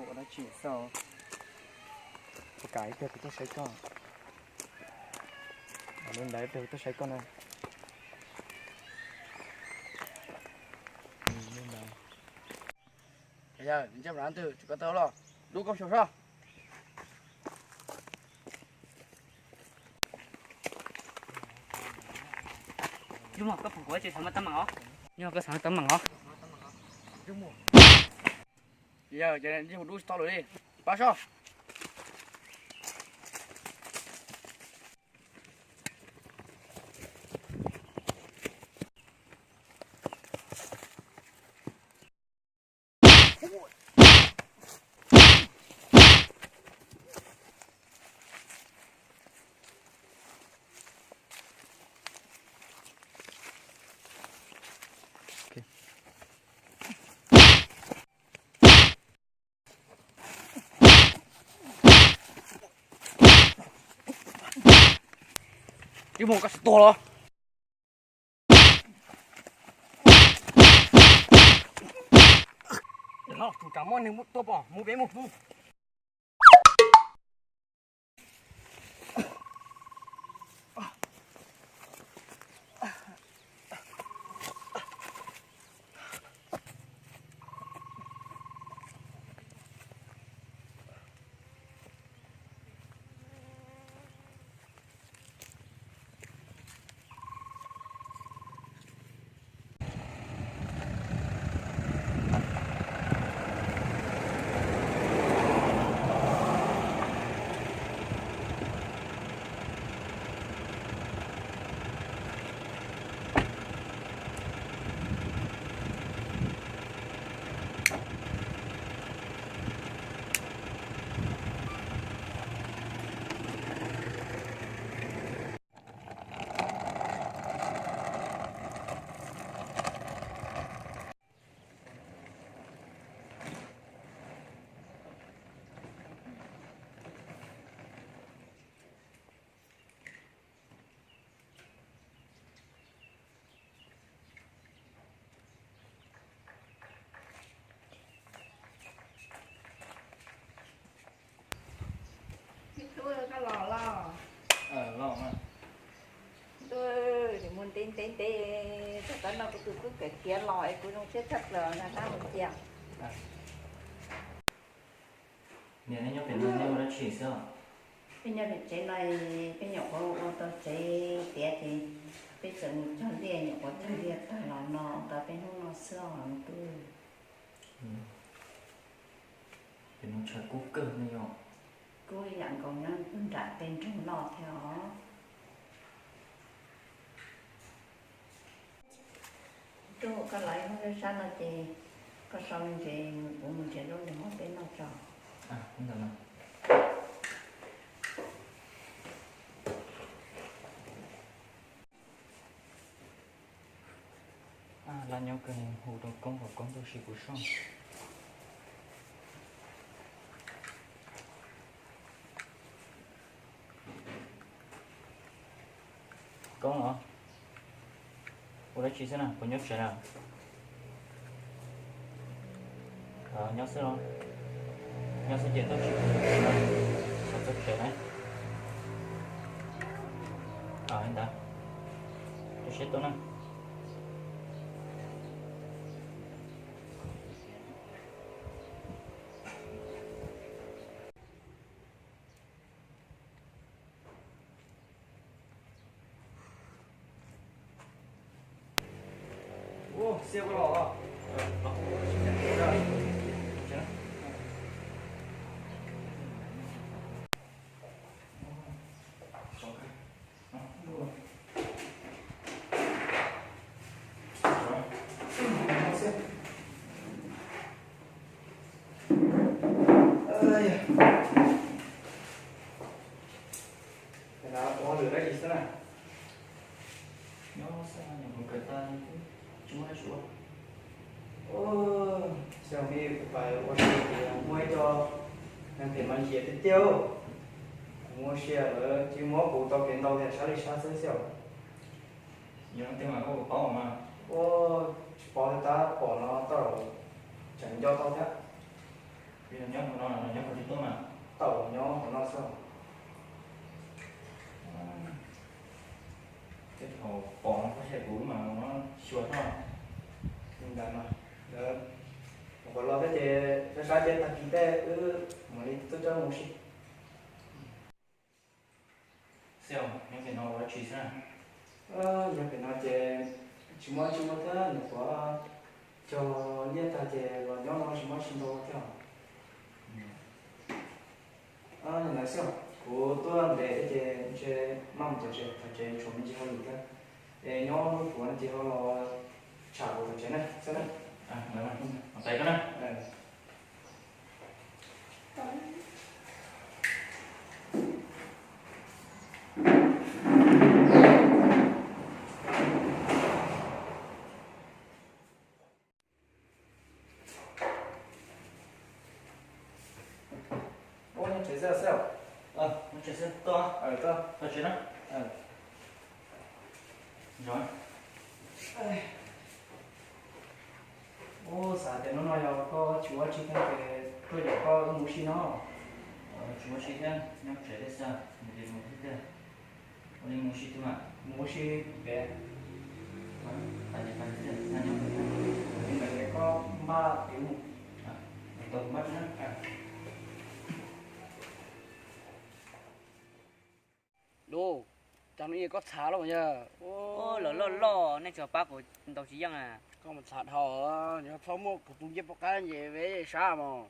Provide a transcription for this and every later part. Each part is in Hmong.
Ua dab tsi xwb? Ua cas ib pliag kuv tuaj saib koj, ua ntawd ib pliag kuv tuaj saib koj na. Yawg, ntsej muag ntawd tsis koj tau los, lub koob xyoo soj. Yog koj xav tau meem os. Yawg, ces ntsej muag dub tsis tau lawm li, pab soj. Ntsej muag koj tsis tuag los? Los, tus tsam muab neeg muab tua pom, mus peb mus. Tub, koj los los? Los. Tub, mus ntev ntev ntev, txog tav no kuv tus tub kawm tiav los es kuv zoo siab tshaj plaws na, tab mus cia. Niam, nej nyob pem no nej ua dab tsi xwb? Peb nyob pem tsev no, peb nyuam qhuav ua tau tsev tiav ces peb txawm mus cog liaj, nyuam qhuav cog liaj tag los no tau peb hnub no xwb os tub. Pem no tshav kub kawg ne yom. Kub ib yam nkaus nyob nram tej nroog noj thiab os. Tub, koj los ib hnub sab sab no ces koj so me ntses, kuv mus nrhiav zaub nrog peb noj tso. Laj nyob kawg, hu rau Koob kom Koob tuaj sim kuv soj. Koob los? Ua dab tsi xwb na, puas nyob tsev na? Nyob xwb los? Nyob xwb ces tuaj sim kuv soj na, txhob txog tsev na. Li ntawd, tuaj seb tuaj na. Ua lwm dab tsi xwb na? Nyob xwb, nyuam qhuav kawm tag, tsis muaj dab tsi ua. Xyov me kuv pais ua si muaj ib co neeg phem mas ntsia tiag tiag. Kuv muaj sia lawv tsis muab kuv tau kev ntau tias sab li sab xwb xyov. Yog leej twg mas koj puas paub mas? Ua tsis paub thiab, tab pom no tau tseem nco tau thiab. Nyob hauv no los nyob hauv tsis tuaj mas? Tau, nyob hauv no xwb. Tej thaum pom no kuv xav kuv mas no xyuas tod. Li ntawd mas, lawv, kuv los thiab ces saib saib ces tag kis tej wb mam li tuaj coj mus si. Xib hawm, nyob pem no ua dab tsi xwb na? Nyob pem no ces tsis muaj dab tsi ua thiab, nyuam qhuav cog liaj tag ces los nyob no tsis muaj dab tsi ntau thiab. Ntawd xwb, kuv tuaj ntev thiab ces ntshe maj mus tom tsev, tom tsev tshuav me ntsis hauj lwm thiab. Es nyob kuv no ces ho los tsham kuv tom tsev na, xwb na. Ua nyob tsev xwb xwb. Nyob tsev xwb, tuaj, tuaj tsev na. Ua xav tias hnub no yog koj tsis ua dab tsi thiab ces tuaj yaum koj wb mus ua si no. Tsis ua si thiab, nyob tsev thiab xwb, mus li mus xwb tiag. Ua li mus ua si thiab mas. Mus ua si pem. Li ntawd ces koj npaj pem mus. Tau, npaj tsis na. Lub, cas hnub ib koj txhav loj yog? Lawv loj loj nej tsis pab kuv ntaus tsis yeej a. Koj mus txhav dhau, yog txhob muaj kuv tus ncej puab qab nce ve sab mos.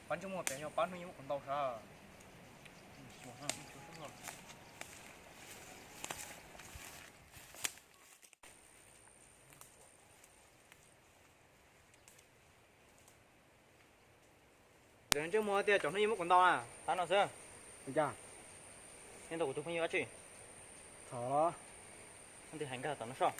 Pab ntsej muag pem yog pab hnub ib muab kuv ntaus sav. Ntsej muag tias cov hnub ib muab kuv ntaus na. Tab no xwb. Ua cas? Nej ntaus kuv tus phooj ywg dab tsi? Txhav los? Nws hais nkag tom no soj.